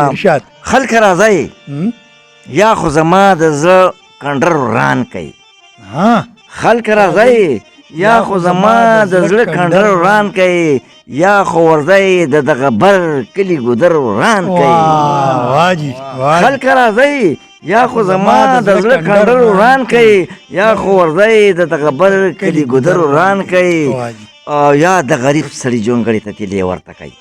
ارشاد. خلک راځئ، یا خو زما د زړه کنډر وران کوي. خلک راځئ، یا خو زما د زړه کنډر وران کوي، یا خو ورځئ د دغه بر کلي ګودر وران کوي. خلک راځئ، یا خو زما د زړه کنډر وران کوي، یا خو ورځئ د دغه بر کلي ګودر وران کوي، او یا د غریب سړي جونګړې ته تیلې ورته کوي.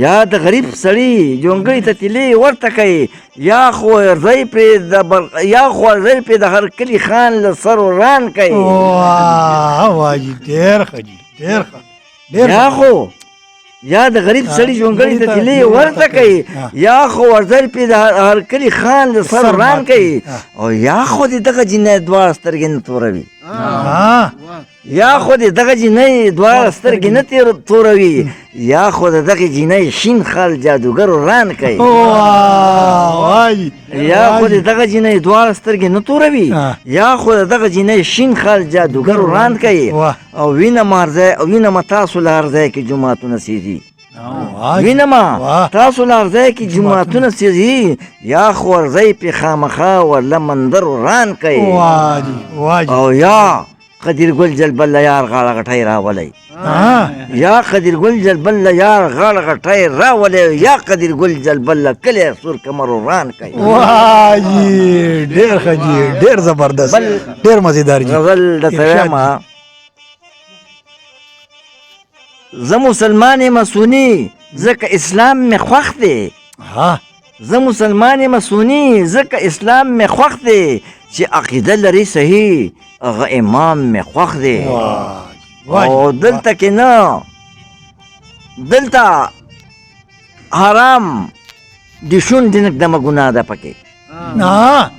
یا د غریب سړي جونګړې ته تیلې ورته کوي، یا خو ورځئ پرې د یا خو ورځئ پرې د هر کلي خان له سر وران کوي. ډېر ښه جي، ډېر ښه، ډېر. یا خو یا د غریب سړي جونګړې ته تیلې ورته کوي، یا خو ورځئ پرې د هر کلي خان له سر وران کوي، او یا خو دې دغه جینۍ دواړه سترګې نه توروي. یا خو دې دغه جینۍ دواړه سترګې نه توروي، یا خو د دغې جینۍ شین خال جادوګر وران کوي. یا خو دې دغه جینۍ دواړه سترګې نه توروي، یا خو د دغه جینۍ شین خال جادوګر وران کوي. او وینه ما ځای، او وینه ما تاسو له هر ځای کې جوماتونه سېځي. وینه ما تاسو له هر ځای کې جوماتونه سېځي، یا خو ورځئ پې خامخا ورله مندر وران کوي. او یا قدیر ګل جلبل له یار غاړه غټۍ راولئ، یا قدیر ګل جلبل له یار غاړه غټۍ راولئ، یا قدیر ګل جلبل له کلی سور کمر وران کوي. واه جي، ډېر ښه جي، ډېر زبردست، ډېر مزیدار جي. غزل درته وایم. زه مسلمان یم سني، ځکه اسلام مې خوښ دی. زه مسلمان یم سني، ځکه اسلام مې خوښ دی، چې عقیده لري صحیح هغه امام مې خوښ دی. او دلته کې نه، دلته حرام د شونډې نه ږدمه ګناه ده پکې.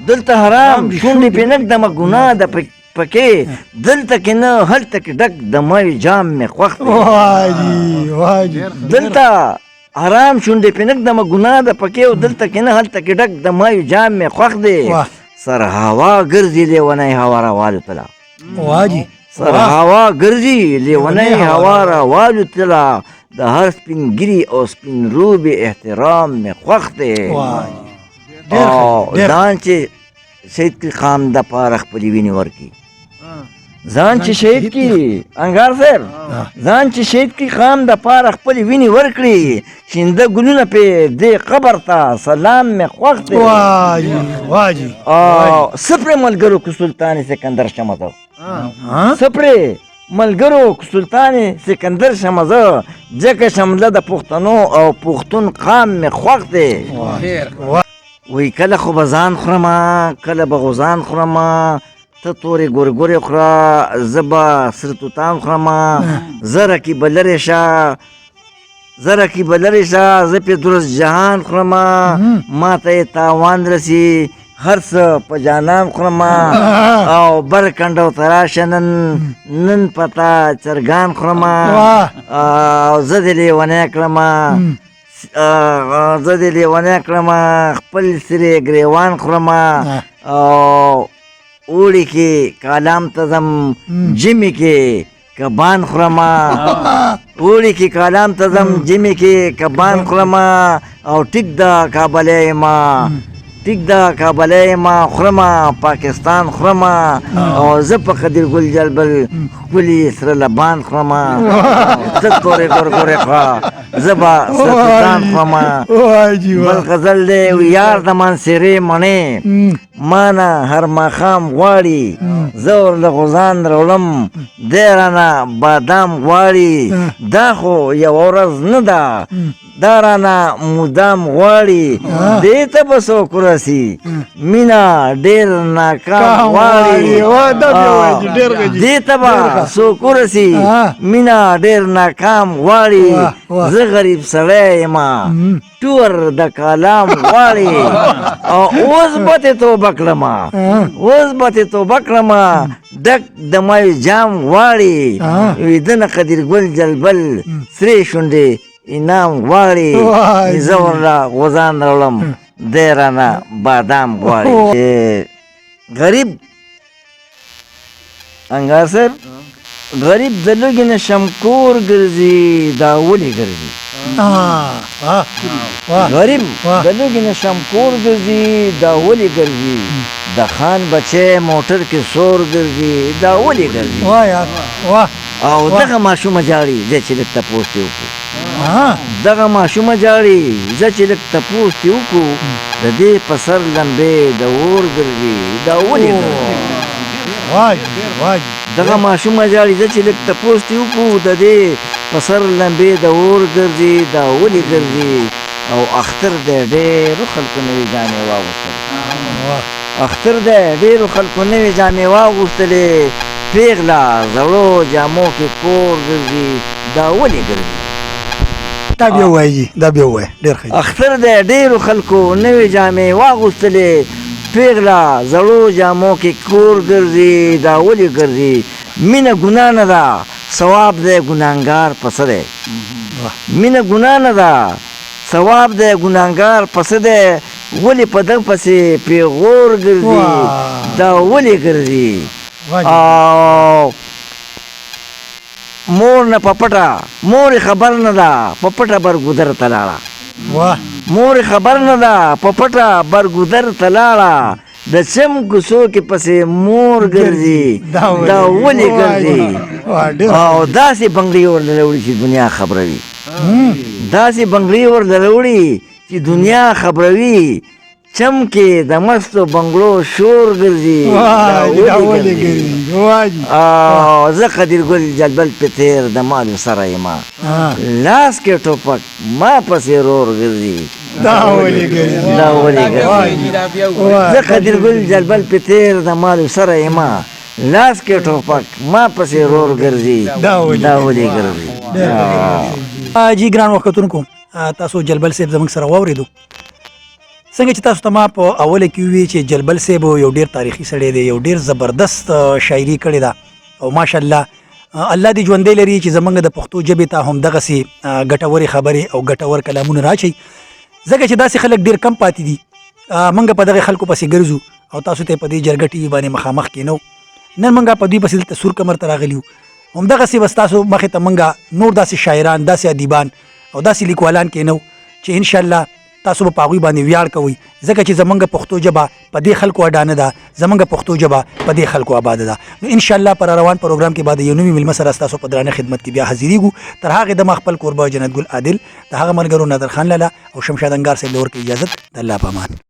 دلته حرام شونډې پې نه ږدمه ګناه ده پکې. دلته کې نه، هلته کې ډک د مې جام مې خوښ دی. دلته حرام شونډې پې نه ږدمه ګناه ده پکې، او دلته کې نه، هلته کې ډک د مې جام مې خوښ دی. سر هوا ګرځي لیونی هوا را والوتله. سر هوا ګرځي لیونی هوا را والوتله، د هر سپین ږیري او سپین روبي احترام مې خوښ دی. او ځان چې شهید کړي قام دپاره خپلې وینې ورکړي، ځان چې شهید کړي انګار صاحب، ځان چې شهید کړي قام دپاره خپلې وینې ورکړي، شینده ګلونه پې دې قبر ته سلام مې خوښ دی. او څه پرې ملګرو که سلطان سکندر شمه زه، څه پرې ملګرو که سلطان سکندر شمه زه، ځکه شمله د پښتنو او پښتون قام مې خوښ دی. وایي کله خو به ځان خورمه، کله به غوزان خورمه، ته تورې ګورګورې خوره، زه به سره توتان خورمه، زه رقیبه لرې شه، زه رقیبه لرې شه، زه پې درست جهان خورمه، ما ته یې تاوان رسي هر څه په جانان خورمه، او بر کنډو ته راشه نن، نن په تا چرګان خورمه، او زه دې لیونی کړمه، زه دې لیونی کړمه، خپل سرې ګریوان خورمه، او اوړي کې کالام ته ځم، ژمي کې کبان خورمه، اوړي کې کالام ته ځم، ژمي کې کبان خورمه، او ټیک ده کابلی یم، ټیک ده کابلی یم، خورمه پاکستان خورمه، او زه په قدیر ګل جلبل ښکلي سره لبان خورمه، ته تورې ګورګورې خوره، زه به سره توتان خورمه. بل غزل دی، یار د مانسیرې مڼې مانه هر ماښام غواړي، زه ورله غوزان راوړم، دی رانه بادام غواړي، دا خو یوه ورځ نه ده، دا رانه مدام غواړي، دې ته به څوک ورسي، مینه ډېر ناکام غواړي، دې ته به څوک ورسي، مینه ډېر ناکام غواړي، زه غریب سړی یم، ټور د کلام غواړي، او اوس به ترې توبه کړمه، اوس به ترې توبه کړمه، ډک د مې جام غواړي، ویده نه قدیر ګل جلبل سرې شونډې انعام غواړي، زه ورله غوزان راوړم، دی رانه بادام غواړي. غریب انګار صاحب، غریب د لږې نه شمکور ګرځي، دا ولې ګرځي؟ غریب د لږې نه شمکور ګرځي، دا ولې ګرځي؟ د خان بچی موټر کې سور ګرځي، دا ولې ګرځي؟ واه یار واه. او دغه ماشومه جاړي، زه چې لږ تپوس ترې وکړو. دغه ماشومه جاړي، زه چې لږ تپوس ترې وکړو، د دې په سر لمبې د اور ګرځي، دا ولې ګرځي؟ دغه ماشومه جاړي، زه چې لږ تپوس ترې وکړو، د دې په سر لمبې د اور ګرځي، دا ولې ګرځي؟ او اختر دی، ډېرو خلکو نوې جامې واغوستلې. اختر دی، ډېرو خلکو نوې جامې واغوستلې، پیغله زړو جامو کې کور ګرځي، دا ولې ګرځي؟ دا بیا ووایه جي، دا بیا ووایه، ډېر ښه. اختر دی، ډېرو خلکو نوې جامې واغوستلې، پیغله زړو جامو کې کور ګرځي، دا ولې ګرځي؟ مینه ګناه نه ده، ثواب دی، ګناهګار په څه دی؟ مینه ګناه نه ده، ثواب دی، ګناهګار په څه دی؟ ولې په ده پسې پیغور ګرځي، دا ولې ګرځي؟ او مور نه په پټه، مور یې خبر نه ده، په پټه برګودر ته لاړه. مور یې خبر نه ده، په پټه برګودر ته لاړه، د چم کوڅو کې پسې مور ګرځي، دا ولې ګرځي؟ او داسې بنګړي ورله راوړي چې دنیا خبروي، داسې بنګړي ورله راوړي چې دنیا خبروي، چم کې د مستو بنګړو شور ګرځي، دا ولې ګرځي؟ او زه قدیر ګل جلبل په تېر د مالو سره یم، لاس کې ټوپک ما پسې رور ګرځي، دا ولې ګرځي؟ دا ولې ګرځي؟ زه قدیر ګل جلبل په تېر د مالو سره یم، لاس کې ټوپک ما پسې رور ګرځي، دا ولې ګرځي؟ جی ګران وختونکو، تاسو جلبل صاحب زموږ سره واورېدو. څنګه چې تاسو ته ما په اوله کې وویل چې جلبل صاحب یو ډېر تاریخي سړی دی، یو ډېر زبردست شاعري کړې ده، او ماشاءالله الله دې ژوندی لري چې زمونږ د پښتو ژبې ته هم دغسې ګټورې خبرې او ګټور کلامونه راچوي، ځکه چې داسې خلک ډېر کم پاتې دي. موږ په دغه خلکو پسې ګرځو او تاسو ته په دې جرګه ټي وي باندې مخامخ کېنو. نن موږ په دوی پسې دلته سور کمر ته راغلي یو. همدغسې به ستاسو مخې ته موږ نور داسې شاعران، داسې ادیبان او داسې لیکوالان کېنو چې انشاءالله تاسو به په هغوی باندې ویاړ کوئ، ځکه چې زمونږ پښتو ژبه په دې خلکو اډانه ده، زمونږ پښتو ژبه په دې خلکو آباده ده. نو انشاءالله پر روان پروګرام کې به د یو نوي مېلمه سره ستاسو په درانه خدمت کې بیا حاضرېږو. تر هغې دمه خپل کوربه جنت ګل عادل، د هغه ملګرو نادر خان لالا او شمشاد انګار صاحب له ورکړي اجازت. د الله په امان.